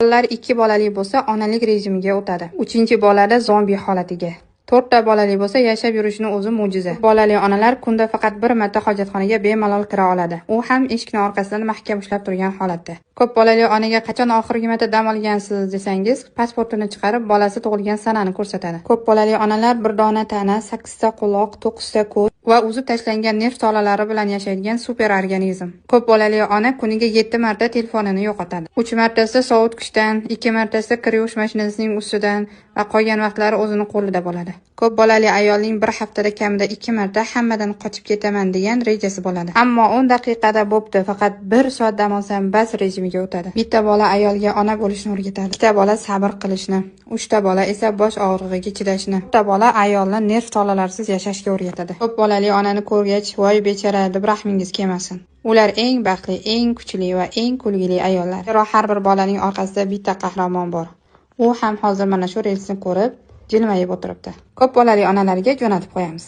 Ayollar ikki bolali bo'lsa, onalik rejimiga o'tadi. Uchinchi bolada zombi holatiga. To'rtta bolali bo'lsa, yashab yurishini o'zi mo'jiza. Bolali onalar kunda faqat bir marta hojatxonaga bemalol kira oladi. U ham eshikni orqasidan mahkam ushlab turgan holatda. Ko'p bolali onaga qachon oxirgi marta dam olgansiz desangiz, pasportini chiqarib, bolasi tug'ilgan sanani ko'rsatadi. Ko'p bolali onalar bir dona tana, sakkizta quloq, to'qqizta ko'z va uzib tashlangan nerv tolalari bilan yashaydigan super organizm. Ko'p bolali ona kuniga 7 marta telefonini yo'qotadi. 3 martasi sovutgichdan, 2 martasi kir yuvish mashinasining ustidan va qolgan vaqtlari o'zini qo'lida bo'ladi. Ko'p bolali ayolning bir haftada kamida 2 marta hammadan qochib ketaman degan rejasi bo'ladi. Ammo 10 daqiqada bo'pti, faqat 1 soat dam olsam bas rejimiga o'tadi. Bitta bola ayolga ona bo'lishni o'rgatadi. Ikkita bola sabr qilishni, uchta bola esa bosh og'rig'iga chidashni. To'rtta bola ayolni nerv tolalarsiz yashashga o'rgatadi. Ko'p bolali onani ko'rgach, voy bechora deb rahmingiz kelmasin. Ular eng baxtli, eng kuchli va eng kulgili ayollar. Zero har bir bolaning orqasida bitta qahramon bor. U ham hozir mana shu relsni ko'rib, jilmayib o'tiribdi. Ko'p bolali onalarga jo'natib qo'yamiz.